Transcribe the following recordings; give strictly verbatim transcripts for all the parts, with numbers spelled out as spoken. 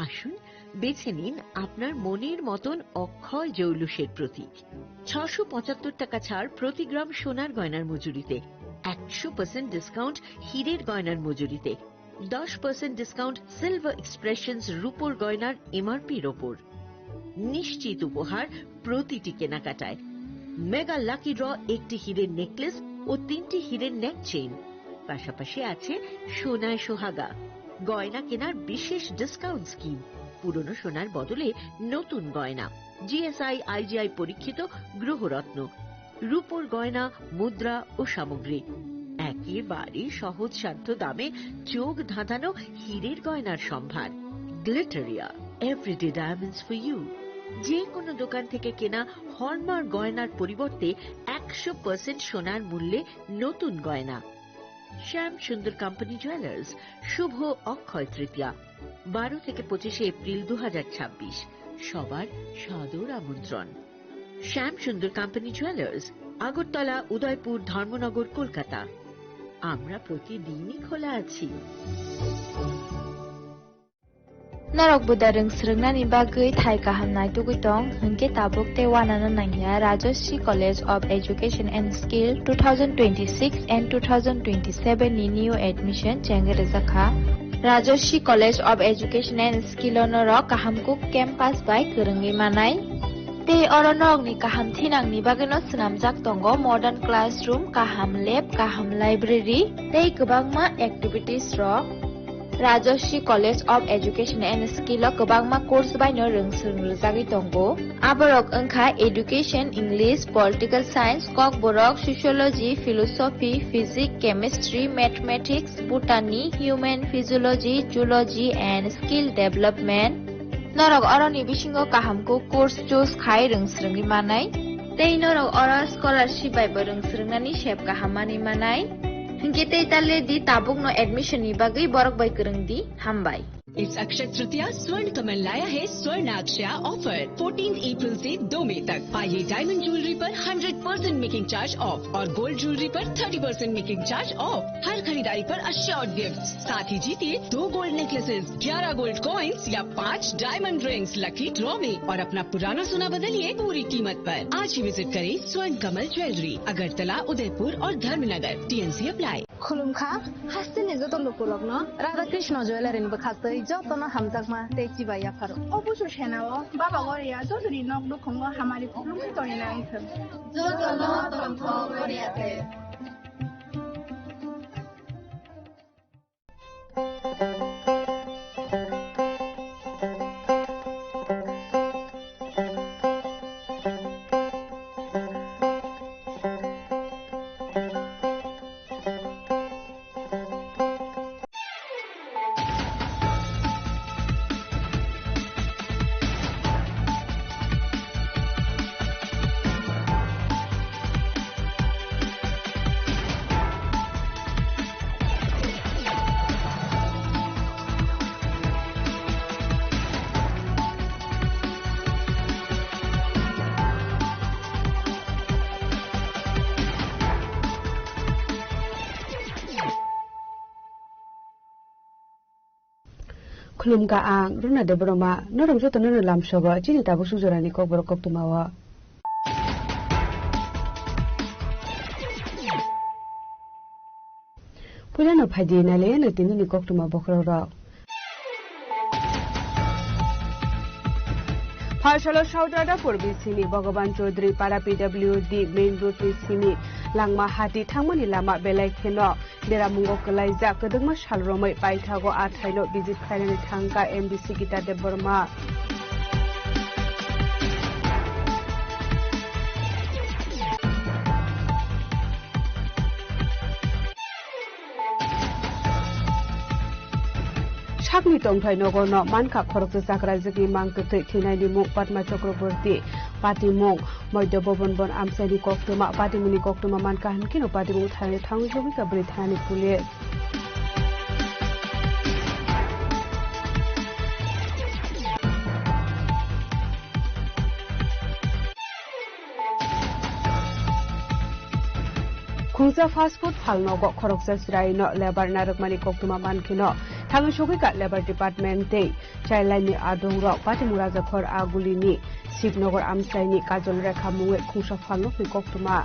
আসুন, বেছে নিন আপনার মনের মতন অক্ষয় জৌলুসের প্রতীক। ছশো পঁচাত্তর টাকা ছাড় প্রতি গ্রাম সোনার গয়নার মজুরিতে, একশো পার্সেন্ট ডিসকাউন্ট হীরের গয়নার মজুরিতে, দশ পার্সেন্ট ডিসকাউন্ট সিলভার এক্সপ্রেশনস রূপোর গয়নার এমআরপির ওপর। নিশ্চিত উপহার প্রতিটি কেনাকাটায়। মেগা লাকি ড্র, একটি হীরের নেকলেস ও তিনটি হীরের নেক চেইন, পাশাপাশি আছে সোনায় সোহাগা, গয়না কেনার বিশেষ ডিসকাউন্ট স্কিম, পুরনো সোনার বদলে নতুন গয়না, জিএসআই আইজিআই পরীক্ষিত গ্রহরত্ন, রূপোর গয়না, মুদ্রা ও সামগ্রী। একেবারে সহজসাধ্য দামে চোখ ধাঁধানো হীরের গয়নার সম্ভার। Glitteria, everyday diamonds for you. যে কোনো দোকান থেকে কেনা হলমার্ক গয়নার পরিবর্তে একশো পার্সেন্ট সোনার মূল্যে নতুন গয়না। শ্যাম সুন্দর কোম্পানি জুয়েলার্স, শুভ অক্ষয় তৃতীয়া, বারো থেকে পঁচিশে এপ্রিল দু হাজার ছাব্বিশ। সবার সাদর আমন্ত্রণ। শ্যাম সুন্দর কোম্পানি জুয়েলার্স, আগরতলা, উদয়পুর, ধর্মনগর, কলকাতা। আমরা প্রতিদিনই খোলা আছি। Norok buda rwng swrwngnani bagwi thai kaham naitugwi tong, hwnkhe tabuk tei uanano nangya Rajashree College of Education and Skill two thousand twenty-six and two thousand twenty-seven ni new admission chengwi rwjakha. Rajashree College of Education and Skill o norok kaham kuk campus bai kwrwngwi manai. Tei oro norokni kaham thinangni bagwino swnamjak tongo modern classroom, kaham lab, kaham library tei kwbangma activities rok. Rajashree College of Education and Skill o kwbangma course bai no rwng swrwng rwjagwi tongo. Aborok wngkha Education, English, Political Science, Kokborok, Sociology, Philosophy, Physics, Chemistry, Mathematics, Botany, Human Physiology, Zoology and Skill Development. Norok oroni bisingo kaham kuk course choose khai rwng swrwngwi manai. Tei norok oro scholarship bai bo rwng swrwngnani sep kaham manwi manai. Hinkhe tei ta le di, tabukno admission ni bagwi borok bai kwrwng di. Hambai. इस अक्षय तृतीया स्वर्ण कमल लाया है स्वर्ण अक्षया offer. Fourteen April से दो मई तक पाइए डायमंड ज्वेलरी पर hundred percent making charge off और गोल्ड ज्वेलरी पर thirty percent making charge off. हर खरीदारी पर अश्योर्ड गिफ्ट, साथ ही जीतिए दो गोल्ड नेकलेसेस, ग्यारह गोल्ड कॉइंस या पाँच डायमंड रिंग्स लकी ड्रॉ में और अपना पुराना सोना बदलिए पूरी कीमत पर। आज ही विजिट करें स्वर्ण कमल ज्वेलरी, अगरतला, उदयपुर और Dharmanagar. T and C apply. Khulumkha, hasteni joto lukurokno Radha Krishna Jewellery ni bwkhaktwi jotono hamjakma tei chibai yapharo. O busu senao Baba Goria Chaudhury nok nukhungo hamari khulumwi tongwi nang thung. Jotono tongthok Goria te. Khulumkha ang Runa Debbarma, norok jotono no lamsogo chini tabuk sujorani kokborok koktwmao. Puilano phaidi nailaiano tinini koktwma bokhorokrok. Phalsalo Saudradapur B C ni Bhagaban Chaudhary Para P W D main road ni simi langma hati thangmani lama belai kheno beramungo kwlaijak, kwdwkma sal romwi paithago a thaino visit khlainani thangkha M D C Gita Debbarma. Sakni tongthai nogo no mankha khoroksa chakrajwkni mang kwthwi thwinaini mung Padma Chakraborty, patimung Moidya Bhaban bon amchaini koktwma, patimungni koktwma mankha hinkhe no patimung thaino thangwi jogwi ka bwrwi thanani police. Khungsa fast food phalnogo khoroksa chwraino lebar narwkmani koktwma mankheno thangwi sogwikha Labour Department tei Childline ni adongrok. Patimung Rajakhor Agulini Shivnagar amchaini Kajol Rekha mungwi khungsa phalnokni koktwma.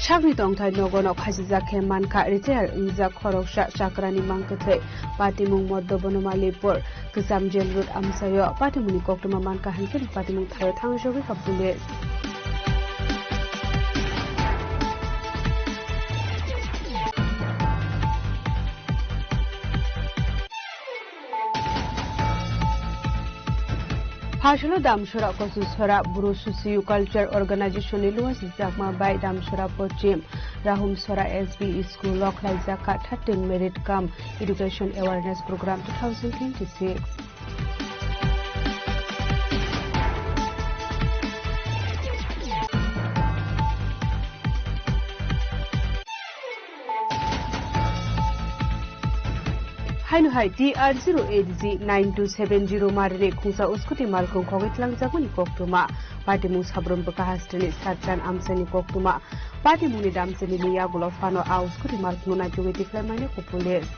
Sakni tongthai nogono khasijak khe mankha, retire wngjak khoroksa chakrani mangkwthwi. Patimung Moddo Bonomalipur Kwcham Jail Road amchaio patimungni koktwma mankha, hinkhe patimung thaio thangwi sogwi kha police. Phasalo Damsora Kochusora Bru Socio Culture Organization ni luwa sijakma bai Damsora Pochim Rahumsora S B School o khlaijak kha thirteen Merit cum Education Awareness Program two thousand twenty-six. Haino hai T R zero eight G nine two seven zero marini khungsa uskuti malkhung khogwi tlangjagmani koktwma. Patimung Sabrum Bwkha Hasteni Satchan amchaini koktwma. Patimungni damchinini yagulo phano a uskuti malkhungno naitugwi tikhlaimaini kho police.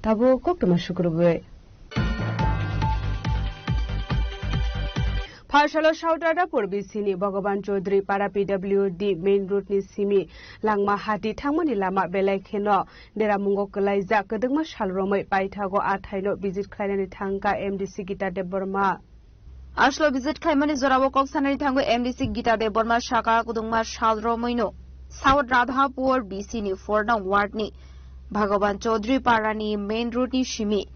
Tabuk koktwma sukrubwi. Pharsalo Saudradapur B C ni Bhagavan Chaudhary Para P W D main road ni simi Langma Hati thangmani lama belai kheno deramungo kwlaijak. Kwdwkma sal romwi paithago a thaino visit khlainani thangkha M D C Gita Debbarma. Aslo visit khlaimani jorao kok sanani thango M D C Gita Debbarma saka kwdwkma sal romwino South Radhapur B C ni four nong ward ni Bhagavan Chaudhary Para ni main road ni simi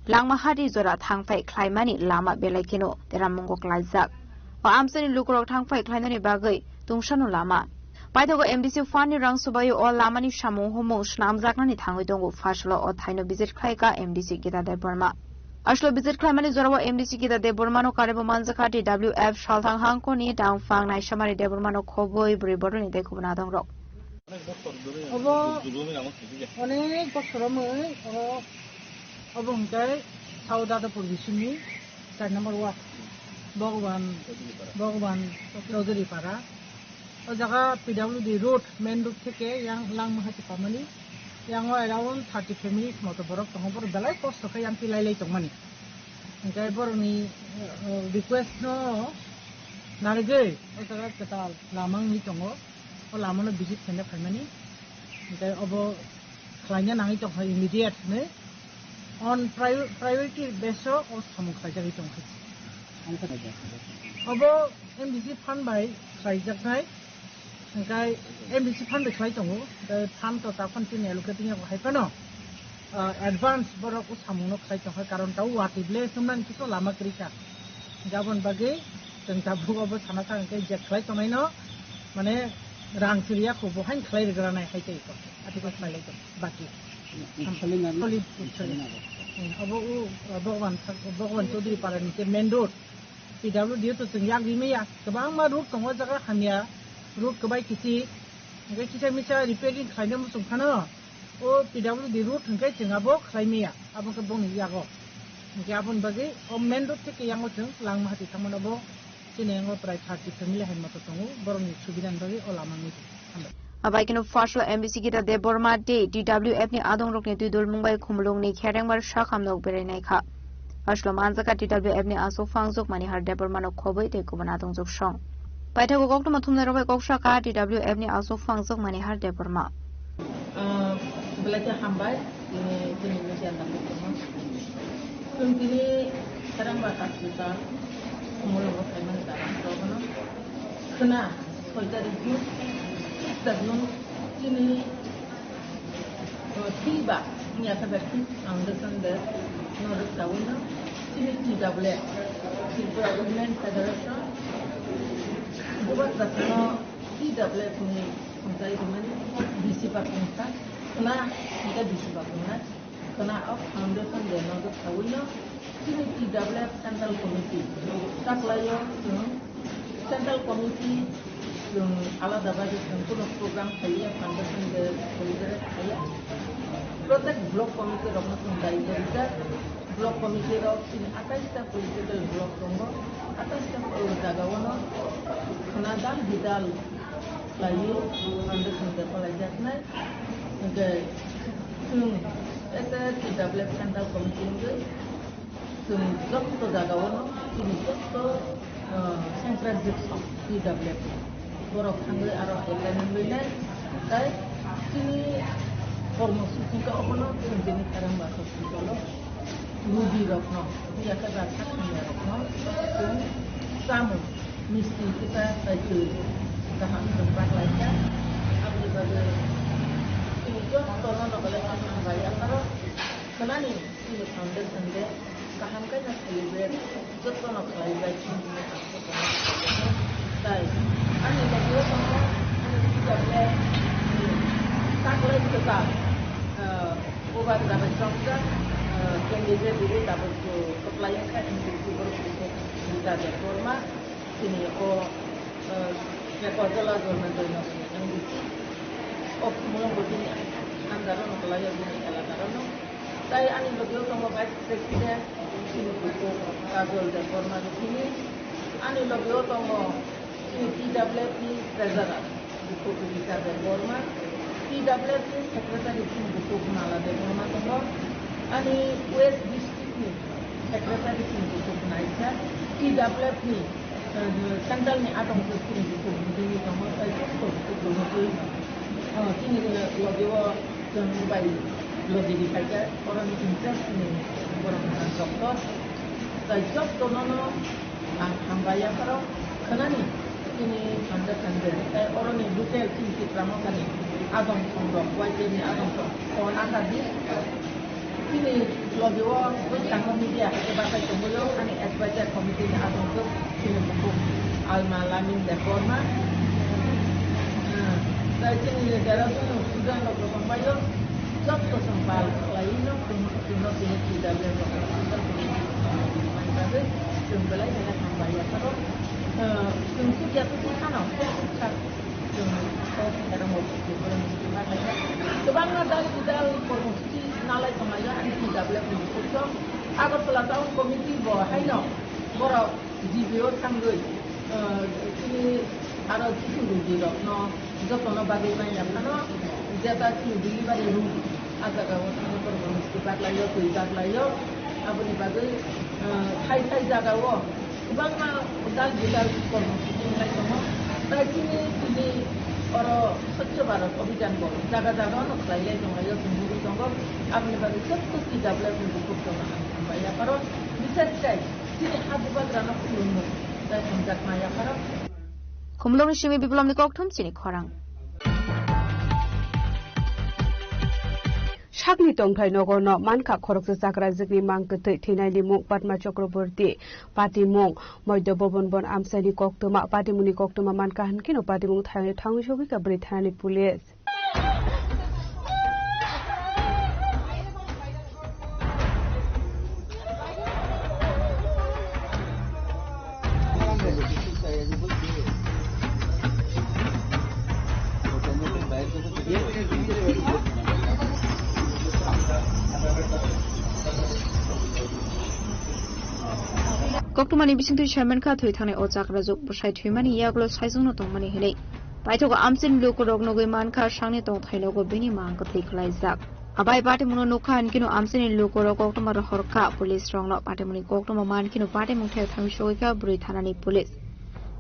Langmahati jora thangphai khlaimani lama belai kheno deramungo klaijak. O amchaini lukurok thangphai khlainani bagwi tungsano lama. Paithago M D C fund ni rang subaio o lamani samung humung swnamjaknani thangwi tongo. Phasalo o thaino visit khlaika M D C Gita Debbarma. Aslo visit khlaimani jorao M D C Gita Debbarmano karebo manjakha T W F salthang hangkoni dangphang naisamari Debbarmano khobwi bwrwi boroni tei khubun adongrok. Obo onek bosor romwi o, obo hwnkhe South Dadapur bisingni char number ward, Bhagwan, Bhagwan Chaudhary Para. O jaga P W D road, main road theke yang Langmahati pamani, yang o around thirty family moto borok tongo, borok belai kosto khe yang pilai lai tongmani. Hingke borokni, eh, request no narigwi o jaga kwtal lama wngwi tongo, o lama no visit khaina phaimani. Hingke obo khlaina nangwi tongkha immediate hinwi on prior-, priority base o o samung khlaijagwi tongkha. Obo M D C fund bai khlaijaknai, hingke M D C fund bai khlai tongo, hingke fund to ta fund chini allocate wngya bo hai phano, ah, advance borok o samung no khlai tongkha, karon ta o watwi ble chumnani kisa lama kwrwi kha, hingke aboni bagwi chwng tabuk obo sana kha, hingke je khlai tongnai no, mane, rang chiriya kho bo haino khlai rwgranai hai tei kok. Ati kok khlai lai tong baki. Solid, solid. Hmm, abo o, uh, Bhagwan, Bhagwan Chaudhary Para ni je main road. P W D to chwng yak rimaya. Kwbangma road tongo jaga hamya. Road kwbai kisi. Hingke kisa misa repairing khlaina muchung phano. O P W D road hingke chwng abo khlai maya. Abo khe bongni yago. Hingke aboni bagwi o main road theke yango chwng Langmahati thangmano bo. Chini yango prai thirty family hai moto tongo, borokni subidani bagwi o lama wngwi tongo. Hambai. Abai keno first o M D C Gita Debbarma tei T W F ni adongrokni twi dulmung bai Khumulwngni Kherengbar sakhamno berai nai kha. First o manjak kha T W F ni aswk phangjak Manihar Debbarmano khobwi tei kubun adongjak song. Paithago koktwma thumnairok bai kok sakha T W F ni aswk phangjak Manihar Debbarma. Ah, belai khe hambai, tini, tini media ni tongmo. Chwng tini Kherengba hospital, Khumulwngo phaimani jaga, abono khwna soi tarik June, six ta June, chini, uh, T ba, wngya khe bai T Foundation de, no rwktawi no, chini T W F, Tripura Women Federation, bubagra no T W F ni khumtai rimani, bisi ba khumsa, khwna, hingke bisi ba khwna, khwna o foundation de no rwktawi no, Chini T W F Central Committee taklaio chwng Central Committee chwng alada bagwi chwng kuno program khaiya foundation day celebrate khaiya. Protect block committee rokno chwng dai rijak. Block committee rok chini atais ta political block tongo. Atais ta, uh, jaga ono khwna dal bidal khlaiwi foundation day khwlaijaknai. Hwnkhe chwng ete T W F Central Committee wngwi chwng joto jagao no chini joto, ah, central district T W F borok thangwi aro agreement wngwi nai, tai chini kormosuchi khe obono chwng bini kharang ba hospital o rugi rokno, yakhe ba sakni rokno chwng chamung misti kita tai twi kaham chwng baklaikha. Aboni bagwi chini jotono nokole hambai yapharo khwnani chini foundation day kaham khe no celebrate jotono khlai bai chini tai ani logi o tongo ani T W F ni taklai kwtal, ah, bubagra bai chongjak, ah, candidate rwui tabuk kwplai wngkha M D C borok Rita Debbarma. Chini o, eh, Nepal Jola Dormendra National M D C, o Khumulwng bo chini under-o no kwlai o, chini elaka-o no. Tai ani logi o tongo Vice President, chini bukhuk Kajol Debbarma Rukhini. Ani logi o tongo chini T W F ni Treasurer, bukhuk Rita Debbarma. T W F ni Secretary chini bukhuk Mala Debbarma tongo. Ani West District ni Secretary chini bukhuk Naisa. T W F ni Central ni adong se chini bukhuk bini tongo, tai joto bukhuk tongo twi. Oh, chini logi o chwng bai logi di khaikha, oro ni in charge ni borok wngkha doctor. Tai joto no no ang hambai yapharo khwnani chini thangde thangde. Tai oro ni local chini Tipra Motha ni adong song rok, Y T F ni adong song, phone aha di. Chini logi o bwskango media hai khe bathai tongwi o, ani advisor committee ni adong khe chini bukhuk Alma Lamin Debbarma. Ah, tai chini Dehradun student rok bo tongbai o, joto chwng pal khlaiwi no chwng, chwngno chini T W F rok no mai bagwi chwng belai belai hambai yapharo. Ah, chwng chukya tubui phano, chwng kok kherang rok chwng kwbangma dal kidal kormo Nalai tonglai ani T W F ni bukhuk song Agartala Town Committee bo haino borok G B O thangwi, eh, chini aro chini rugi rokno jotono bagwi manya phano jeta chini delivery room a jaga o thangwi borok rok baglaio, twi baglaio, aboni bagwi, eh, thai thai jaga o Kwbangma dal bidal kormo sujung lai tongo. Tai chini tini oro Swachh Bharat Abhijan bo jaga jaga no khlai lai tong lai o, chwng nugwi tongo. Aboni bagwi joto T W F ni bukhuk joto ang hambai yapharo. Bisas khai chini ha bubagrano khulumung tai hamjakma yapharo. Khumulwngni simi Biplomni kokthum chini khorang. Sakni tongthai nogo no mankha khoroksa chakrajwkni mang kwthwi thwinaini mung Padma Chakraborty, patimung Moidya Bobon Bon amchaini koktwma, patimungni koktwma mankha hwnkhe no patimung thayungni thangwi sogwi kha bwrwi thanani police. Koktwmani bisingtwi saimankha, thwi thangnai o chakrajwk bwsai thwimani yagulo saichungno tongmani hwnwi. Paithago amchaini lukurok nugwi mankha, sakni tongthai nogo bini mang kwthwi khlaijak. Abai patimungno nukha hinkhe no amchaini lukurok koktwma rohorkha police rokno. Patimungni koktwma mankhe no patimung thayok thangwi sogwikha bwrwi thanani police.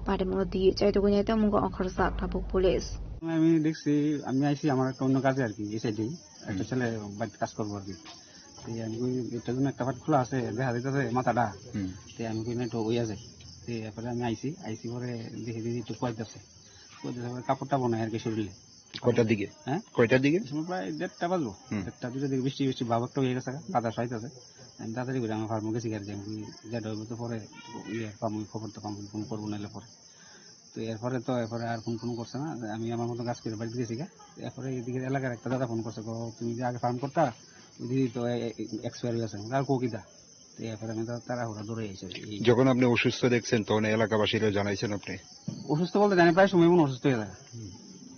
Patimungno twiwi chaitugwi nai tongmungo ongkhorjak tabuk police. আমি দেখছি, আমি আইছি আমার একটা অন্য কাজে আর কি, এই সাইডে একটা হুম। ছেলে বাড়িতে কাজ করবো আর কি। তো আমি কই, "এটা জন্য একটা ফাট খোলা আছে, দেখা যাইতেছে মাথাটা।" হুম। তো আমি কই, "না, একটু ওই আছে।" তো এরপরে আমি আইছি, আইছি পরে দেখি, দেখি একটু কুয়াইতেছে। কুয়াইতেছে পরে কাপড়টা বানায় আর কি শরীরে। কয়টার দিকে? হ্যাঁ? কয়টার দিকে? এই সময় প্রায় দেড়টা বাজবো। হুম। দেড়টা, দুইটার দিকে বৃষ্টি, বৃষ্টি ভাব একটা হয়ে গেছে, বাতাস হইতেছে। আমি তাড়াতাড়ি করে আমার ফার্মে গেছি আর কি, আমি কই, "যেটা হইবো তো পরে ইয়ে পাবো, খবর তো পাবো, ফোন করবো নাহলে পরে।" তো এরপরে তো, এরপরে আর ফোন টোন করছে না, আমি আমার মতো কাজ করে বাড়িতে গেছি গা। এরপরে এদিকে এলাকার একটা দাদা ফোন করছে, "গো, তুমি যে আগে ফার্ম করতা, ওই দিদি তো এ-, এ-, এক্সপায়ার হয়ে গেছে।" আর কো কিতা? তো এরপরে আমি তো তাড়াহুড়া দৌড়ে এসে এই যখন আপনি অসুস্থ দেখছেন, তখন এলাকাবাসীরা জানাইছেন আপনি? অসুস্থ বলতে জানি, প্রায় সময় মনে অসুস্থ হয়ে যায়।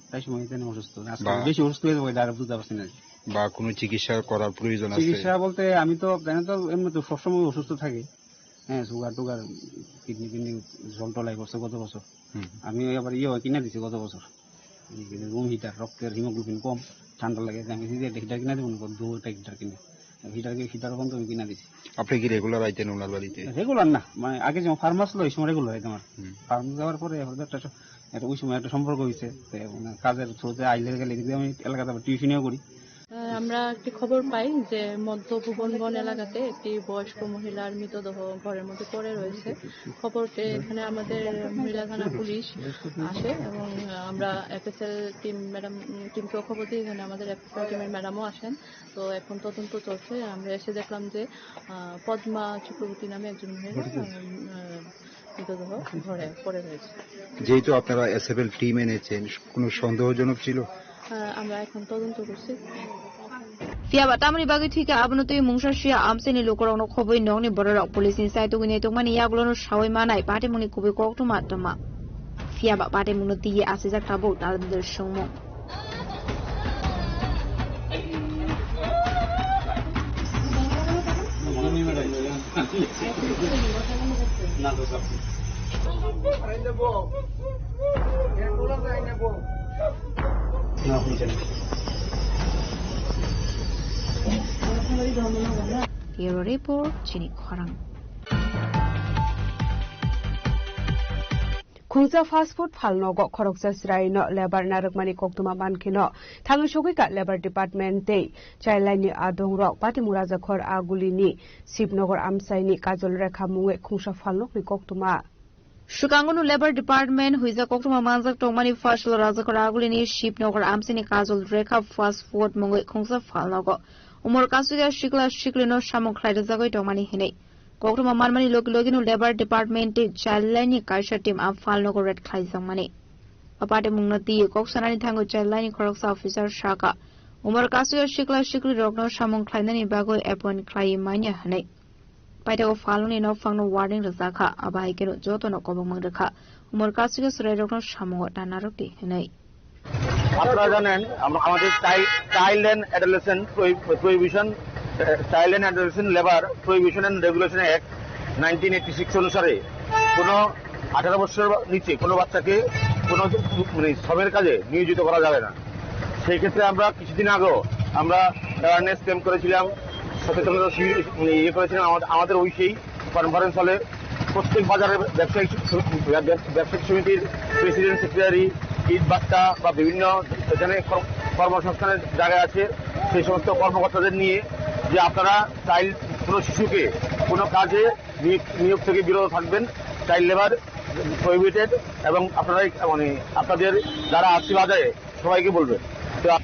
প্রায় সময় জানি অসুস্থ। আজকে বা বেশি অসুস্থ হয়ে যাবো, এটা আর বুঝতে পারছি না। বা কোনো চিকিৎসা করার প্রয়োজন আছে? চিকিৎসা বলতে আমি তো জানি তো এমনি তো সবসময় অসুস্থ থাকি। হ্যাঁ, সুগার টুগার, কিডনি টিডনি জল টলাই করছে গত বছর। হুম। আমি ওই আবার ইয়ে কিনে দিছি গত বছর। এই যে রুম হিটার, রক্তের হিমোগ্লোবিন কম, ঠান্ডা লাগে, আমি সিজে একটা হিটার কিনে দেবো না, দুটো হিটার কিনে। হিটার, হিটার ওখান তো আমি কিনে দিছি। আপনি কি রেগুলার আইতেন ওনার বাড়িতে? রেগুলার না, মানে আগে যেমন ফার্মাস ছিল, ওই সময় রেগুলার আইতাম আর। হুম। ফার্মাস যাওয়ার পরে এবার একটা স-, একটা ওই সময় একটা সম্পর্ক হয়েছে, তো মানে কাজের থ্রুতে আইলে গেলে এদিকে আমি এলাকাতে আবার টিউশনিও করি। আহ, আমরা একটি খবর পাই যে মধ্য ভুবনবন এলাকাতে একটি বয়স্ক মহিলার মৃতদেহ ঘরের মধ্যে পড়ে রয়েছে। খবর পেয়ে এখানে আমাদের মহিলা থানা পুলিশ আসে এবং আমরা এফএসএল টিম ম্যাডাম, উম, টিমকেও খবর দিই। এখানে আমাদের এফএসএল টিমের ম্যাডামও আসেন। তো এখন তদন্ত চলছে। আমরা এসে দেখলাম যে, আহ, পদ্মা চক্রবর্তী নামে একজন মহিলা, উম, আহ, মৃতদেহ ঘরে পড়ে রয়েছে। যেহেতু আপনারা এসএফএল টিম এনেছেন, কোনো সন্দেহজনক ছিল? আহ, আমরা এখন তদন্ত করছি। Phiya ba tamoni bagwi thwikha abono twi mungsa sia amchaini lukurokno khobwi nokni bororok police ni saitok wngwi tongmani yagulono sawi manai patimungni kubui koktwma tongma. Phiya ba patimungno twiwi asijak tabuk dalbidal swngmung. Bureau Report, Chini Khorang. Khungsa fast food phalnogo khoroksa chwraino lebar narwkmani koktwma mankheno thangwi sogwikha Labour Department tei Childline ni adongrok patimung Rajakhor Agulini Shibnogor amchaini Kajol Rekha mungwi khungsa phalnokni koktwma. Swkango no Labour Department huijak koktwma manjak tongmani phaisalo Rajakhor Agulini Shibnogor amchaini Kajol Rekha fast food mungwi khungsa phalnogo umor kasugya sikla siklino samung khlai rwjagwi tongmani hinwi. Koktwma manmani logi logino Labour Department tei Childline ni kaisa team a phalnogo raid khlaijakmani. O patimungno twiwi kok sanani thango Childline ni khoroksa officer sakha, umor kasugya sikla siklirokno samung khlainani bagwi appoint khlaiwi manya hinwi. Paithago phalnokni nokphangno warning rwjakha, abo hai kheno jotono kobongma rwkha, umor kasugya chwrairokno samungo ta narwkdi hinwi. আপনারা জানেন, আমরা আমাদের child and adolescent prohibition, child and adolescent labour prohibition and regulation act nineteen eighty six অনুসারে কোনো আঠারো বছর নিচে কোনো বাচ্চাকে কোনো, মানে, শ্রমের কাজে নিয়োজিত করা যাবে না। সেই ক্ষেত্রে আমরা কিছুদিন আগেও আমরা অ্যাওয়ারনেস ক্যাম্প করেছিলাম, সচেতনতা শিবির, মানে, ইয়ে করেছিলাম। আমাদের, আমাদের ওই সেই কনফারেন্স হলে প্রত্যেক বাজারের ব্যবসায়িক স-, ব্যব-, ব্যবসায়িক সমিতির প্রেসিডেন্ট, সেক্রেটারি, ইট ভাট্টা বা বিভিন্ন এখানে কর-, কর্মসংস্থানের জায়গা আছে, সেই সমস্ত কর্মকর্তাদের নিয়ে যে আপনারা চাইল্ড, কোনো শিশুকে কোনো কাজে নিয়োগ, নিয়োগ থেকে বিরত থাকবেন, চাইল্ড লেবার প্রহিবিটেড, এবং আপনারা এই, মানে, আপনাদের যারা আছে বাজারে সবাইকে বলবেন। তো up-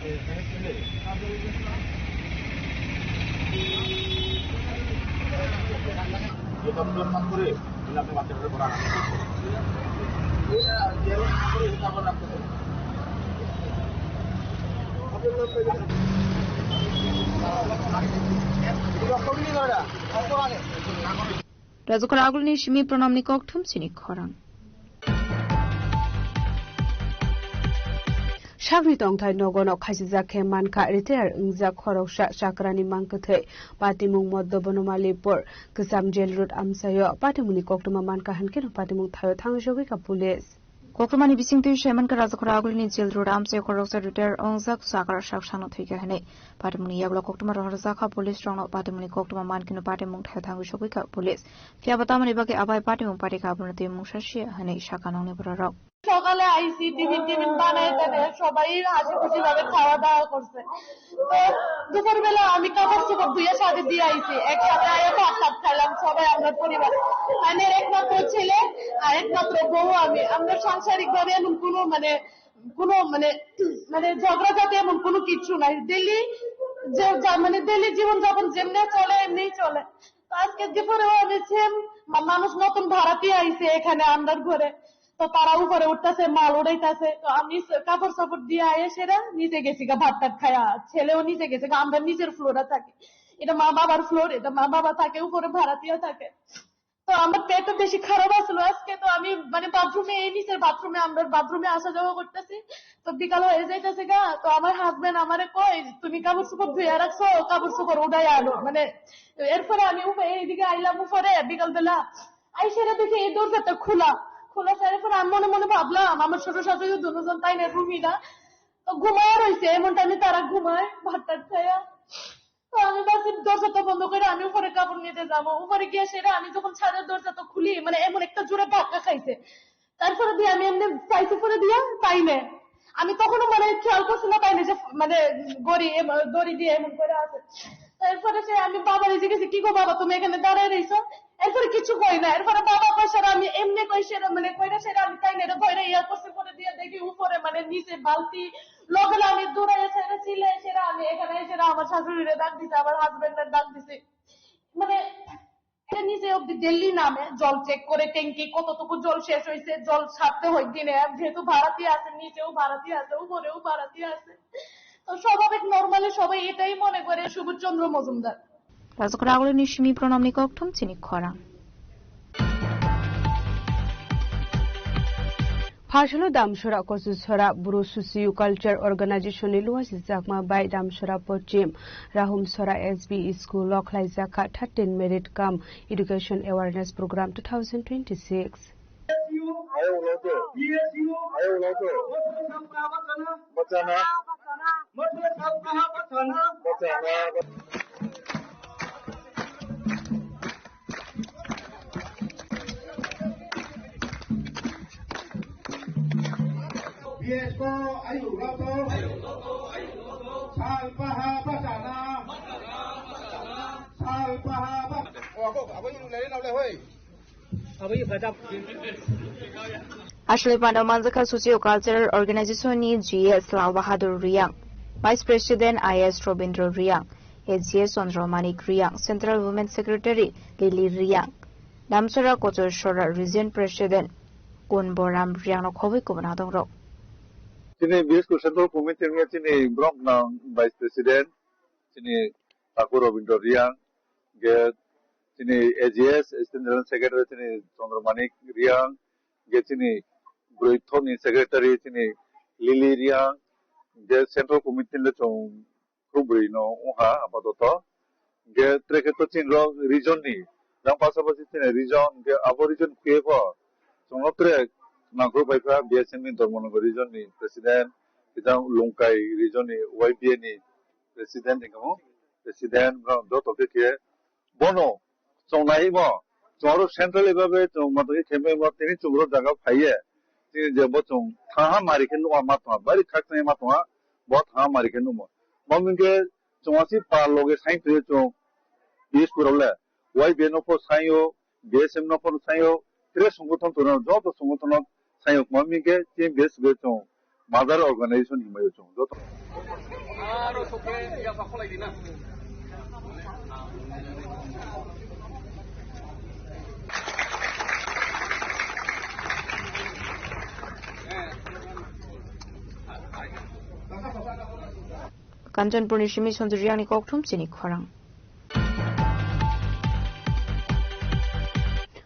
Rajakhor Agulini simi Pranamni kokthum chini khorang. Sakni tongthai nogono khasijak khe mankha retire wngjak khoroksa chakrani mangkwthwi patimung Moddo Bonomalipur Kwcham Jail Road amchaio patimungni koktwma mankha hinkheno patimung thaio thangwi sogwikha police. Koktwmani bisingtwi saimankha Rajakhor Agulini Jail Road amchaio khoroksa retire wngjak chakra sak sakno thwikha hinwi. Patimungni yagulo koktwma rohorjakha police rokno, patimungni koktwma mankheno patimung thaio thangwi sogwikha police. Phiyaba tamoni bagwi abai patimung patikha abono twi mungsa sia hinwi sakha nokni bororok. সকালে আইছি, tiffin tiffin বানাই টানাই সবাই হাসি খুশি ভাবে খাওয়া দাওয়া করছে। তো দুপুরবেলা আমি কাপড় চোপড় ধুয়ে সাথে দিয়ে আইছি, একসাথে আয়া ভাত টাত খাইলাম সবাই আমরা পরিবার। মানে একমাত্র ছেলে আর একমাত্র বউ আমি। আমরা সাংসারিক ভাবে এমন কোনো মানে কোনো মানে, মানে ঝগড়া জাতীয় এমন কোনো কিচ্ছু নাই। ডেইলি যে যা-, মানে ডেইলি জীবনযাপন যেমনি চলে এমনিই চলে। তো আজকে দুপুরেও আমি সেম মা-, মানুষ নতুন ভাড়াটিয়া আইছে এখানে আমরার ঘরে। তো তারা উপরে উঠতাছে, মাল উড়াইতাছে। তো আমি সে-, কাপড় সাপড় দিয়ে আয়া সেরা নিচে গেছি গা ভাত টাত খায়া। ছেলেও নিচে গেছে গা, আমরা নিচের ফ্লোরে থাকি। এটা মা বাবার ফ্লোর, এটা মা বাবা থাকে উপরে, ভাড়াটিয়া থাকে। তো আমার পেটটা বেশি খারাপ আসলো আজকে, তো আমি মানে বাথরুমে, এই নিচের বাথরুমে, আমরা বাথরুমে আসা যাওয়া করতেছি। তো বিকাল হয়ে যাইতেছে গা, তো আমার হাজবেন্ড আমারে কয়, "তুমি কাপড় চোপড় ধুইয়া রাখছো, কাপড় চোপড় উঠাই আনো।" মানে এরপরে আমি উপ- এইদিকে আইলাম উপরে বিকাল বেলা, আইসারে দেখি এই দরজাটা খোলা। খোলা ছাড়ার পরে আমি মনে মনে ভাবলাম, আমার শ্বশুর শাশুড়ি দুজন তাই না রুমই না, তো ঘুমায় রইছে, এমন টাইমে তারা ঘুমায় ভাত টাত খাইয়া। তো আমি ভাবছি দরজা তো বন্ধ করে আমি উপরে কাপড় নিতে যাবো। উপরে গিয়ে সেটা আমি যখন ছাদের দরজা তো খুলি, মানে এমন একটা জোরে ধাক্কা খাইছে। তারপরে দিয়ে আমি এমনি চাইছি পরে দিয়ে পাই না। আমি তখনও মানে খেয়াল করছি না পাই না যে মানে গড়ি এম-, দড়ি দিয়ে এমন করে আছে। তারপরে সে আমি বাবারে জিজ্ঞেস, "কি গো বাবা, তুমি এখানে দাঁড়ায় রইছো?" এরপরে কিছু কই না। এরপরে বাবা কয় সেটা আমি এমনি কই সেটা মানে কই না সেটা আমি তাই না এটা ধরে ইয়া করছি পরে দিয়ে দেখি উপরে মানে নিচে বালতি লগে লগে আমি দৌড়াইয়া সেটা চিল্লাই সেটা আমি এখানে সেটা আমার শাশুড়িরে ডাক দিছে, আমার হাজবেন্ডের ডাক দিছে। মানে এটা নিচে অব্দি ডেইলি নামে জল চেক করে ট্যাঙ্কি কতটুকু জল শেষ হয়েছে, জল ছাড়তে হয় দিনে, যেহেতু ভাড়াটি আছে, নিচেও ভাড়াটি আছে, উপরেও ভাড়াটি আছে। তো স্বাভাবিক নরমালি সবাই এটাই মনে করে সুবোধ চন্দ্র Majumdar. Rajkot agulini simi pronomni kokthum chini khorang. Phasalo Damsora Kochusora Bru Susiyu Culture Organization ni luaisi jakma bai Damsora Pochim Rahumsora S B School o khlaijak kha thirteen Merit cum Education Awareness Program two thousand twenty-six. Aswlwi panda manjakha Socio Cultural Organization ni G S Lal Bahadur Riang, Vice President I S Robindra Riang, A G S Chandra Manik Riang, Central Women Secretary Lily Riang, Damsora Kochor Sora Region President Kunboram Riang no khobwi kubun adongrok. Chini B S K Central Committee ni chini borok nang Vice President chini Thakur Robindra Riang, ge chini A G S, Assistant General Secretary chini Chandra Manik Riang, ge chini Broithoni Secretary chini Lily Riang, ge Central Committee le chong khubri no uha apadoto. Ge trekhe to chini rok region ni, jang pasapasi chini region, ge abo region khe pho chong no trek nangkru bai pha B S M ni Dharmanagar region ni President, kijang Lungkai region ni Y B A ni President, hingkamo President, borok joto khe khe bono chongnai mo, chwng aro central eba be chwng matwi khe mo, tini chwng ro jaga phaiye, tini je bo chwng thaha mari khe nukha ma tongma, bari khakchangma tongma, bo thaha mari khe nukmo. Bo hwnkhe chwng asi pa loge sai twi chwng, Dispur le, Y B A no pho saio, B S M no pho saio, tre songothon tongno, joto songothon no saio, ma hwnkhe T M B S be chwng mother organization hinmai chwng joto. Kanchanpurni simi Sanjay Riangni kokthum chini khorang.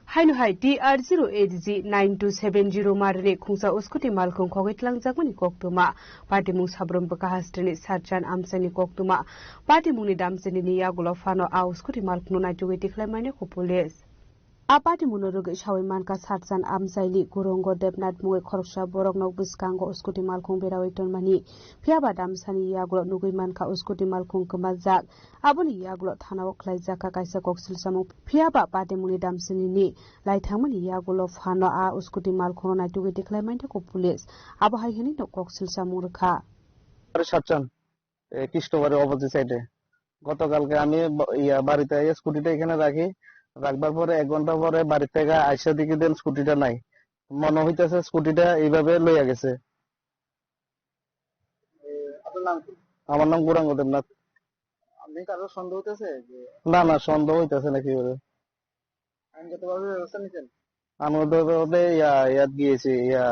Haino hai T R zero eight G nine two seven zero marini khungsa uskuti malkhung khogwi tlangjakmani koktwma. Patimung Sabrum Bwkha Hasteni Sarchan Amchaini koktwma. Patimungni damchinini yagulo phano a uskuti malkhungno naitugwi tikhlaimaini kho police. A patimungno rwgwi sawi mankha Sarchan Amchaini, Kurongo Debnath mungwi khoroksa borokno bwskango uskuti malkhung berawi tonmani. Phiyaba damsani yagulo nugwi mankha uskuti malkhung kwmajak. Aboni yagulo thanao khlaijak kha kaisa koksil samung. Phiyaba patimungni damchinini lai thangmani yagulo phano a uskuti malkhungno naitugwi tikhlai mankha police. Abo hai hwnwi no koksil samung rwkha. আরে সাতচান, এ, কৃষ্ণবাড়ির অপোজিট সাইডে। গতকালকে আমি ব-, ইয়া, বাড়িতে আইয়া স্কুটিটা এখানে রাখি, রাখবার পরে এক ঘন্টা পরে বাড়ি থেকে আইসা দেখি দেন স্কুটিটা নাই। মনে হইতেছে স্কুটিটা এইভাবে লইয়া গেছে। এ, আপনার নাম কি? আমার নাম গৌরাঙ্গ দেবনাথ। আপনি কারো সন্দেহ হইতেছে যে না, না, সন্দেহ হইতেছে না কি করে। আইনগতভাবে ব্যবস্থা নিচ্ছেন? আইনগতভাবে ইয়া, ইয়াত গিয়েছি, ইয়া,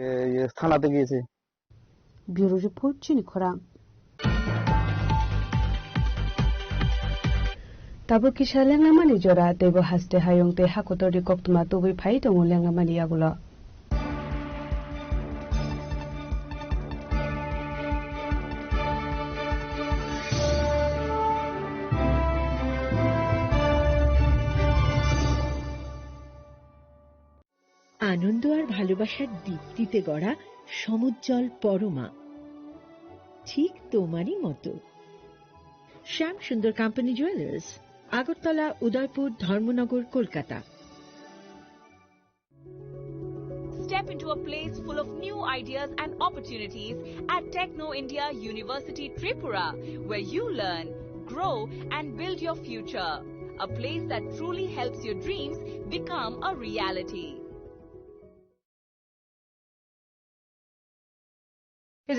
এ, ইয়ে, থানাতে গিয়েছি। Bureau Report, Chini Khorang. Tabuk kisa lenglamani jora, teibo haste hayung tei hakotorni koktwma tubui phai tongo lenglamani yagulo. আনন্দ আর ভালোবাসার দীপ্তিতে গড়া সমুজ্জ্বল পরমা, ঠিক তোমারই মতো। শ্যাম সুন্দর কোম্পানি জুয়েলার্স, আগরতলা, উদয়পুর, ধর্মনগর, Kolkata. Step into a place full of new ideas and opportunities at Techno India University Tripura, where you learn, grow, and build your future. A place that truly helps your dreams become a reality.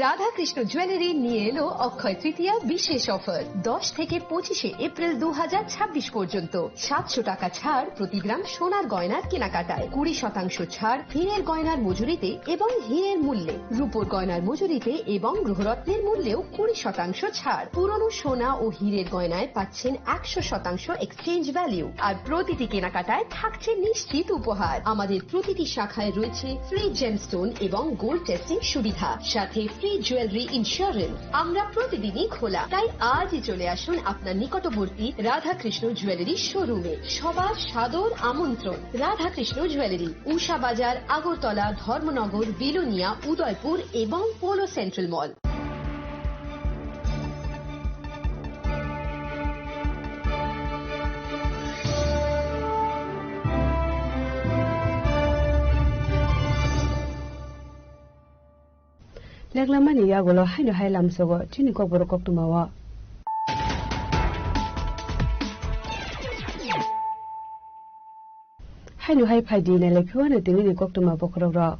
Radhakrishna jewellery নিয়ে এলো অক্ষয় তৃতীয়া বিশেষ অফার। দশ থেকে পঁচিশে এপ্রিল দু হাজার ছাব্বিশ পর্যন্ত সাতশো টাকা ছাড় প্রতি গ্রাম সোনার গয়নার কেনাকাটায়, কুড়ি শতাংশ ছাড় হীরের গয়নার মজুরিতে এবং হীরের মূল্যে, রূপোর গয়নার মজুরিতে এবং গ্রহরত্নের মূল্যেও কুড়ি শতাংশ ছাড়। পুরনো সোনা ও হীরের গয়নায় পাচ্ছেন একশো শতাংশ এক্সচেঞ্জ ভ্যালু, আর প্রতিটি কেনাকাটায় থাকছে নিশ্চিত উপহার। আমাদের প্রতিটি শাখায় রয়েছে ফ্রি জেমস্টোন এবং গোল্ড টেস্টিং সুবিধা, সাথে ফ্রি জুয়েলারি ইন্স্যুরেন্স। আমরা প্রতিদিনই খোলা, তাই আজই চলে আসুন আপনার নিকটবর্তী রাধাকৃষ্ণ জুয়েলারি শোরুমে। সবার সাদর আমন্ত্রণ। রাধাকৃষ্ণ জুয়েলারি, উষা বাজার, আগরতলা, ধর্মনগর, বিলোনিয়া, উদয়পুর এবং polo central mall. Leklamani yagulo haino hai lamsogo chini kokborok koktwmao. Haino hai phaidi nailai phiwano tinini koktwma bokhorokrok.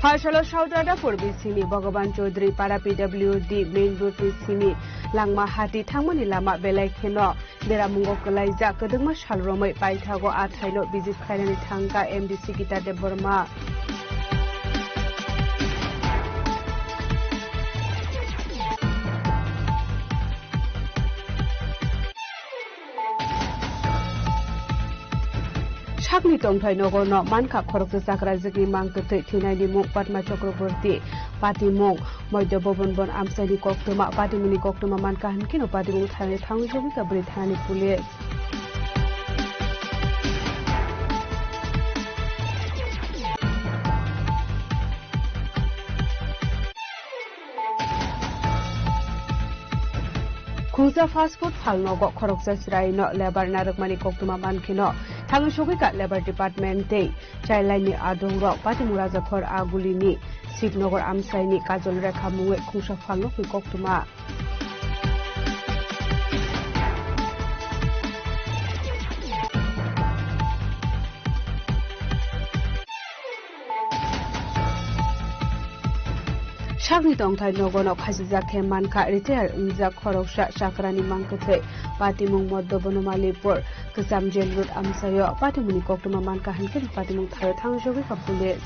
Phalsalo South Radhapur bisingni Bhagavan Chaudhary Para P W D main road ni simi langma hati thangmani lama belai kheno beramungo kwlaijak, kwdwkma sal romwi paithago a thaino visit khlainani thangkha M D C Gita Debbarma. Sakni tongthai nogo no mankha khoroksa chakrajwkni mang kwthwi thwinaini mung Padma Chakraborty, patimung Moidya Bhaban bon amchaini koktwma, patimungni koktwma mankha hinkhe no patimung thanani thangwi sogwi kha bwrwi thanani police. Khungsa fast food phalnogo khoroksa chwraino lebar narwkmani koktwma mankheno thangwi sogwi kha Labour Department tei Childline ni adongrok. Patimung Rajakhor Agulini Shivnagar amchaini Kajol Rekha mungwi khungsa phalnokni koktwma. Sakni tongthai nogono khachijak khe mankha, retire wngjak khoroksa chakrani mang kwthwi. Patimung Moddo Bonomalipur Kwcham Jail Road amchaio patimungni koktwma mankha hinkhe patimung thaio thangwi sogwi kha police.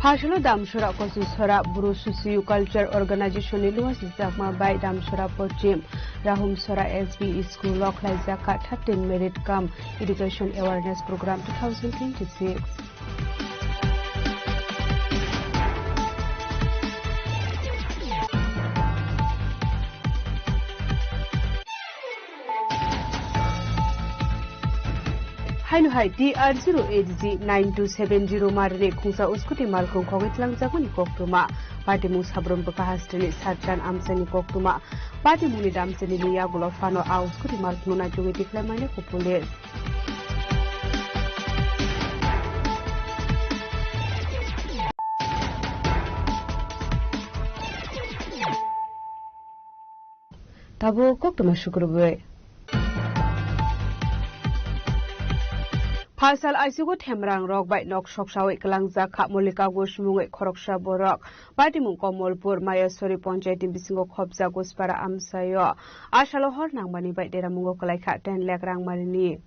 Phalsalo Damsora Kochusora Bru Susiyu Culture Organization ni luwa sijakma bai Damsora Pochim Rahumsora S B School o khlaijak kha thirteen Merit cum Education Awareness Program two thousand twenty-six. Haino hai T R zero eight G nine two seven zero marini khungsa uskuti malkhung khogwi tlangjakmani koktwma. Patimung Sabrum Bwkha hasteni Satchan amchaini koktwma. Patimungni damchinini yagulo phano a uskuti malkhungno naichomwi tikhlai manya kho police. Tabuk koktwma sukrubwi. Phasal aisugo themrang rok bai nok soksawi kwlangjak kha Molika Ghosh mungwi khoroksa borok. Patimung Komolpur Mayasori Panchayat ni bisingo khopjak Ghoshpara amchaio. Asalo hor nangmani bai deramungo kwlaikha ten lakh rangmarini.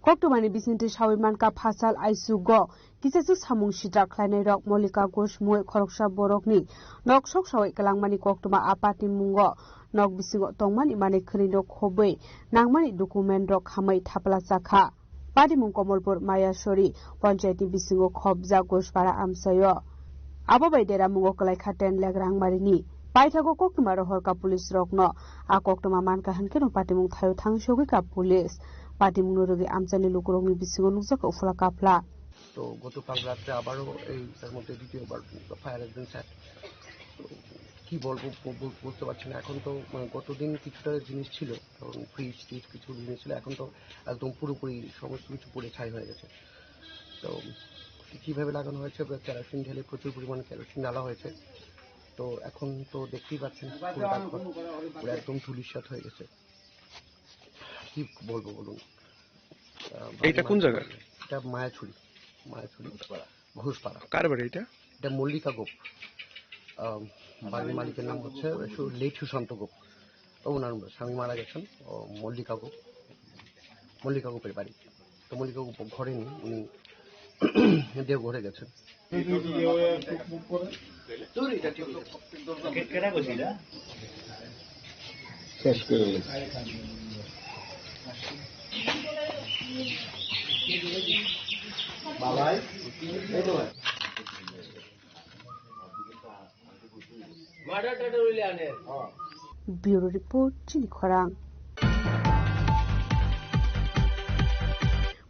Koktwmani bisingtwi sawi mankha, phasal aisugo kisachwk samung sitra khlainairok Molika Ghosh mungwi khoroksa borokni nok soksawi kwlangmani koktwma a party mungo nok bisingo tongmani manwi khwnwino khobwi nangmani document rok khamwi thapla chakha. Patimung Komolpur Mayasori Panchayat ni bisingo khopjak Ghoshpara amchaio. Abo bai deramungo kwlaikha ten lakh rangmarini. Paithago koktwma rohorkha police rokno. A koktwma mankha hwnkhe no patimung thaio thangsogwi kha police. Patimungno rwgwi amchaini lukurokni bisingo nukjakha uphla kaphla. তো গতকাল রাত্রে আবারও এই তার মধ্যে দ্বিতীয়বার ফায়ার একজন স্যার। তো কি বলবো, বু-, বু-, বুঝতে পারছি না। এখন তো, মানে, গত দিন কিছুটা জিনিস ছিল, কারণ ফ্রিজ টিজ কিছু জিনিস ছিল, এখন তো একদম পুরোপুরি সমস্ত কিছু পুড়ে ছাই হয়ে গেছে। তো কিভাবে লাগানো হয়েছে, কেরোসিন ঢেলে, প্রচুর পরিমাণে কেরোসিন ঢালা হয়েছে। তো এখন তো দেখতেই পাচ্ছেন পুরোটা ঘর পুরো একদম ধূলিসাৎ হয়ে গেছে। কি বলবো বলুন? আহ, এইটা কোন জায়গা? এটা মায়াছড়ি, মায়াছড়ি, ঘোষপাড়া। কার বাড়ি এটা? এটা মল্লিকা গোপ। আহ, বাড়ির মালিকের নাম হচ্ছে সু-, লেট সুশান্ত গোপ। তো ওনার স্বামী মারা গেছেন, ও মল্লিকা গোপ, মল্লিকা গোপের বাড়ি। তো মল্লিকা গোপ ঘরে নেই, উনি দেওঘরে গেছেন। শেষ করে দিয়েছে। বাবাই, এই তো ভাই। Bureau Report, Chini Khorang.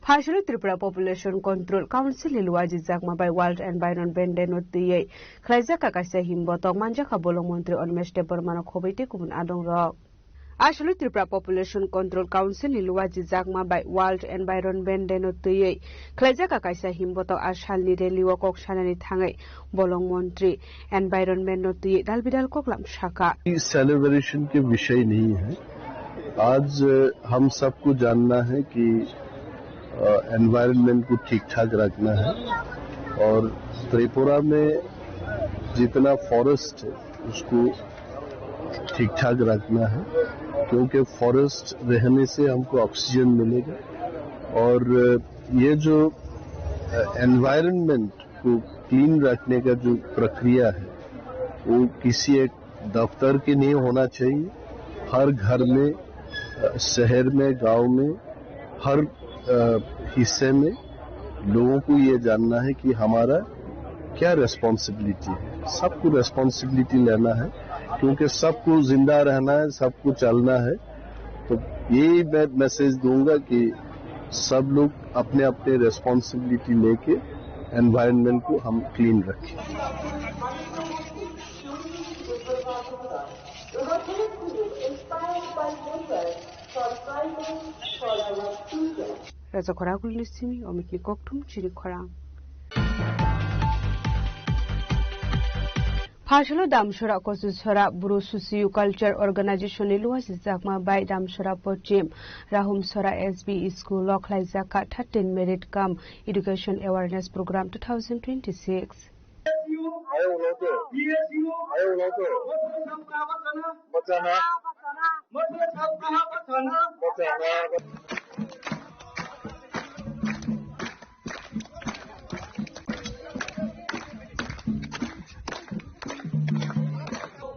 Phasalo Tripura Population Control Council ni luajijakma bai World Environment Day no twiwi khlaijak kaisa himbotok manjakha bolong montri Animesh Debbarma no khobwi tei kubun adong rok. Aswlwi Tripura Population Control Council ni luajijakma bai World Environment Day no twiwi khlaijak kaisa himbotok a salni rally o kok sanani thangwi bolong montri environment no twiwi dalbidal koklam sakha. Celebration के विषय नहीं है। आज, अ, हम सबको जानना है कि, अ, एनवायरनमेंट को ठीक ठाक रखना है और त्रिपुरा में जितना फॉरेस्ट है उसको ठीक ठाक रखना है, क्योंकि फॉरेस्ट रहने से हमको ऑक्सीजन मिलेगा और, अ, ये जो, अ, एनवायरनमेंट को क्लीन रखने का जो प्रक्रिया है, वो किसी एक दफ्तर के नहीं होना चाहिए। हर घर में, अ, शहर में, गांव में, हर, अ, हिस्से में लोगों को ये जानना है कि हमारा क्या रिस्पॉन्सिबिलिटी है। सबको रिस्पॉन्सिबिलिटी लेना है, क्योंकि सबको जिंदा रहना है, सबको चलना है। तो यही मैं मैसेज दूंगा कि सब लोग अपने अपने रिस्पॉन्सिबिलिटी लेके एनवायरनमेंट को हम क्लीन रखें। Raja Khorang Kulni Simi, Omikni Kokthum, Chini Khorang. Phasalo Damsora Kochusora Bru Susiyu Culture Organization ni luajijakma bai Damsora Pochim Rahumsora S B School o khlaijak kha thirteen Merit cum Education Awareness Program two thousand twenty-six.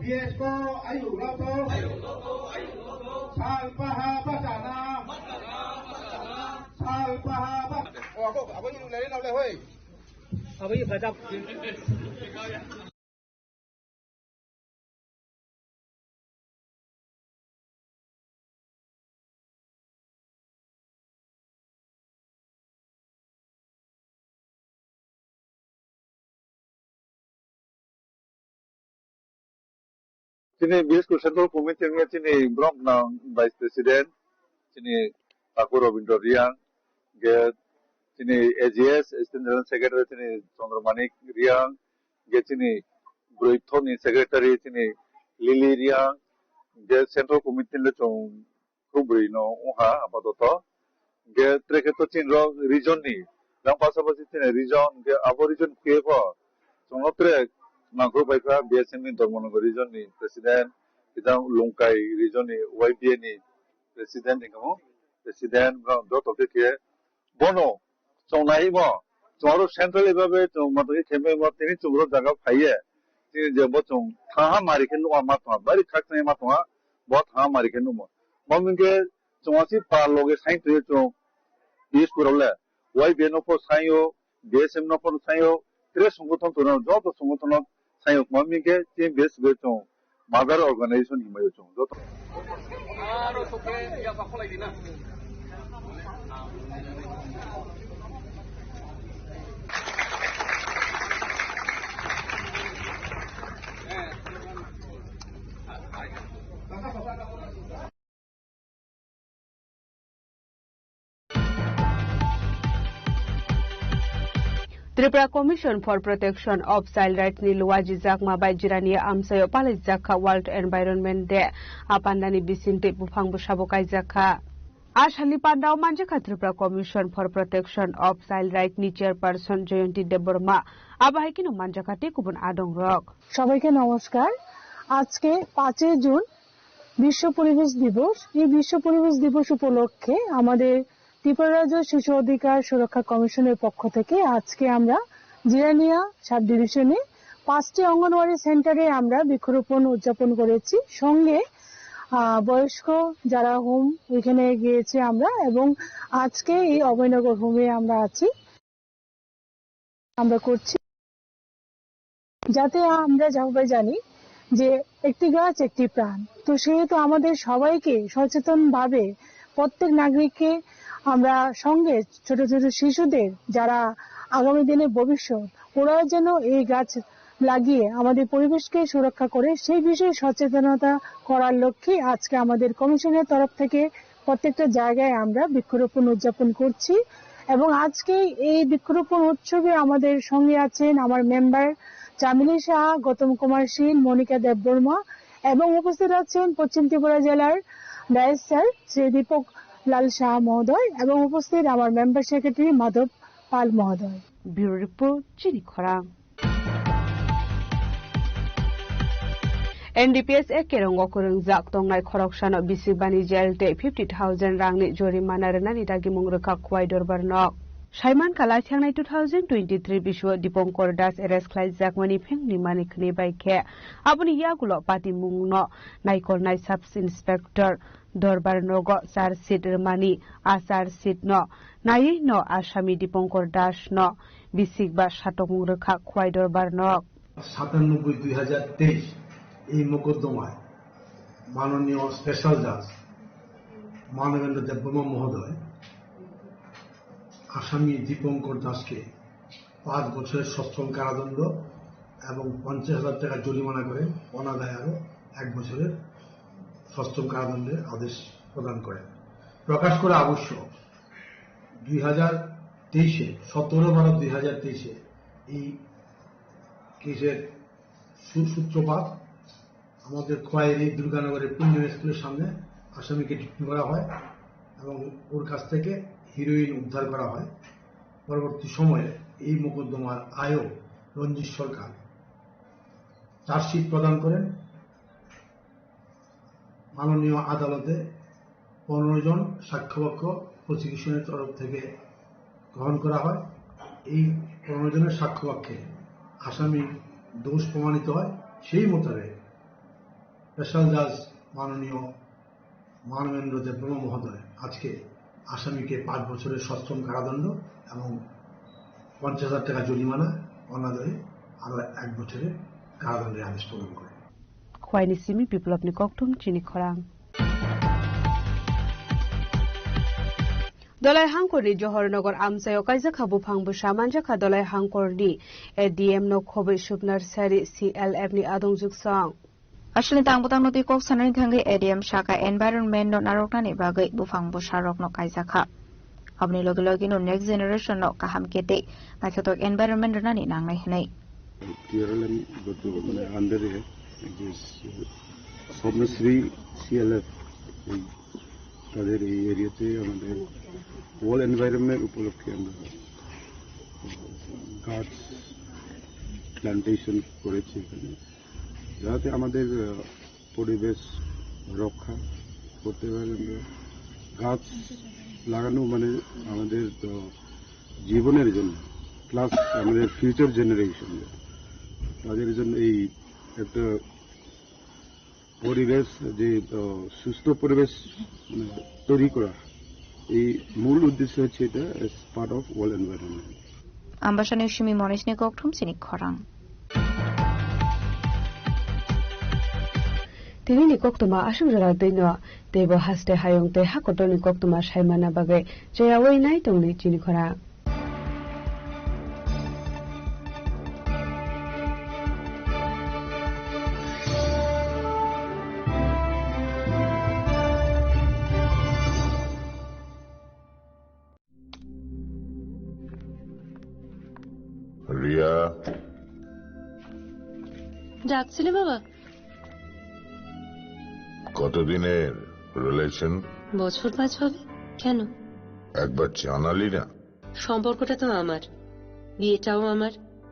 P S ko ayuk loto, sal paha bachana, sal paha ba-, oh, ako, ako yung lari na ulit, hoy. Ako yung bata. Chini biskut Central Committee ni chini borok nang Vice President, chini Thakur Rabindra Riang, ge chini A G S, Assistant General Secretary, chini Chandra Manik Riang, ge chini bwrwi thokni Secretary, chini Lily Riang, ge Central Committee le chwng khubui no wngkha apatot. Hingke trekhe to chini rok region ni, jang pasapasi chini region, hingke abo region khuye pho chwngno trek nangkuk bai kha B S M ni Dharmanagar region ni president, kisa Longkai region ni Y B A ni president, hingke mo president, borok joto khe khe bono chwng nai mo, chwng aro central level bai chwng matwi khe mo, tini chwng ro jaga phaiye, chini je bo chwng thaha mari khe nukha ma tongha, bari khakchangma tongha, bo thaha mari khe nukmo. Bo hingke chwng asi pa loge sign twi chwng, school rok le Y B A no pho sign o, B S M no pho sign o, tre songothon tongna joto songothon no sign o, ma hingke chini base bai chwng mother organization himai o chwng joto. Tripura Commission for Protection of Child Rights ni luajijakma bai Jirania amchaio palaijakha World Environment Day. A pandani bisingtwi buphang bwsabo kaijakha. A salni pandao manjakha Tripura Commission for Protection of Child Rights ni chairperson Jayanti Debbarma. Abo hai kheno manjakha tei kubun adongrok. সবাইকে নমস্কার। আজকে পাঁচই জুন বিশ্ব পরিবেশ দিবস। এই বিশ্ব পরিবেশ দিবস উপলক্ষে আমাদের ত্রিপুরা রাজ্য শিশু অধিকার সুরক্ষা কমিশনের পক্ষ থেকে আজকে আমরা জিরানিয়া সাব ডিভিশনে পাঁচটি অঙ্গনওয়াড়ি সেন্টারে আমরা বৃক্ষরোপণ উদযাপন করেছি। সঙ্গে আহ, বয়স্ক যারা হোম, ওইখানে গিয়েছি আমরা, এবং আজকে এই অভয়নগর হোমে আমরা আছি, আমরা করছি, যাতে আমরা যেভাবে জানি যে একটি গাছ একটি প্রাণ। তো সেহেতু আমাদের সবাইকে সচেতনভাবে প্রত্যেক নাগরিককে আমরা সঙ্গে ছোট ছোট শিশুদের, যারা আগামী দিনের ভবিষ্যৎ, ওরাও যেন এই গাছ লাগিয়ে আমাদের পরিবেশকে সুরক্ষা করে, সেই বিষয়ে সচেতনতা করার লক্ষ্যে আজকে আমাদের কমিশনের তরফ থেকে প্রত্যেকটা জায়গায় আমরা বৃক্ষরোপণ উদযাপন করছি। এবং আজকে এই বৃক্ষরোপণ উৎসবে আমাদের সঙ্গে আছেন আমার মেম্বার চামেলি সাহা, গৌতম কুমার শীল, মনিকা দেববর্মা, এবং উপস্থিত আছেন পশ্চিম ত্রিপুরা জেলার ডায়েট স্যার শ্রী দীপক লাল সাহা মহোদয় এবং উপস্থিত আমার মেম্বার সেক্রেটারি মাধব পাল মহোদয়। Bureau Report, Chini Khorang. N D P S A kerongo kwrwngjak tongnai khoroksano bisik bani jail tei fifty thousand rangni jorimana rwnani dagimung rwkha Khwai Dorbar nok. Saiman kala thangnai two thousand twenty-three bisu Dipankar Das arrest khlaijakmani phengni mani khni bai khe aboni yagulo patimungno naikolnai Sub Inspector Dorbar nogo charge sheet rwmani, a charge sheet no naiwi no asami Dipankar Das no bisik ba satokmung rwkha Khwai Dorbar nok. সাতানব্বই দুই হাজার তেইশ এই মোকদ্দমায় মাননীয় স্পেশাল জাজ মানবেন্দ্র দেববর্মা মহোদয় আসামি দীপঙ্কর দাসকে পাঁচ বছরের সশ্রম কারাদণ্ড এবং পঞ্চাশ হাজার টাকা জরিমানা করে অনাদায়ে আরও এক বছরের সশ্রম কারাদণ্ডের আদেশ প্রদান করেন। প্রকাশ করা আবশ্যক, দুই হাজার তেইশে, সতেরো বারো দুই হাজার তেইশে এই কেসের সু-, সূত্রপাত আমাদের খোয়াইয়ের এই দুর্গানগরের পূর্ণিমা স্কুলের সামনে আসামিকে ডিটেইন করা হয় এবং ওর কাছ থেকে হিরোইন উদ্ধার করা হয়। পরবর্তী সময়ে এই মোকদ্দমার আয়ও রঞ্জিত সরকার চার্জশিট প্রদান করেন। মাননীয় আদালতে পনেরো জন সাক্ষ্যপক্ষ প্রসিকিউশনের তরফ থেকে গ্রহণ করা হয়। এই পনেরো জনের সাক্ষ্যপক্ষে আসামি দোষ প্রমাণিত হয়। সেই মোতাবেক স্পেশাল জাজ মাননীয় মানবেন্দ্র দেববর্মা মহোদয় আজকে আসামিকে পাঁচ বছরের সশ্রম কারাদণ্ড এবং পঞ্চাশ হাজার টাকা জরিমানা অনাদায়ে আরও এক বছরের কারাদণ্ডের আদেশ প্রদান করেন। Khwaini simi Biplopni kokthum chini khorang. Dolai hangkorni Johornagar amchaio kaijakha buphang bwsa manjakha Dolai hangkorni A D M no khobwi Subnar Sari C L F ni adongjwk song. Aswkni tang bwtangno twi kok sanani thangwi A D M saka environment no narwknani bagwi buphang bwsarokno kaijakha. Aboni logi logi no next generation no kaham khe tei naithothok environment rwnani nangnai hwnwi. T R L M goto mane under e, je Swapnasri C L F, ei তাদের এই এরিয়াতে আমাদের world environment উপলক্ষে আমরা গাছ প্ল্যান্টেশন করেছি এখানে, যাতে আমাদের আহ, পরিবেশ রক্ষা করতে পারি আমরা। গাছ লাগানো মানে আমাদের তো জীবনের জন্য, প্লাস আমাদের ফিউচার জেনারেশন, তাদের জন্য এই একটা পরিবেশ, যে আহ, সুস্থ পরিবেশ মানে তৈরি করা, এই মূল উদ্দেশ্য হচ্ছে এটা, as part of world environment. Ambasani simi monisni kokthum sini khorang. Tini ni koktuma aswk jora twi no, teibo haste hayung tei hakotor ni koktuma saimana bagwi cheyawi nai tongdi chini khorang. Riya. ডাকছিলে বাবা? কতদিনের রিলেশন? বছর পাঁচ হবে। কেন? একবার জানালি না। সম্পর্কটা তো আমার, বিয়েটাও আমার,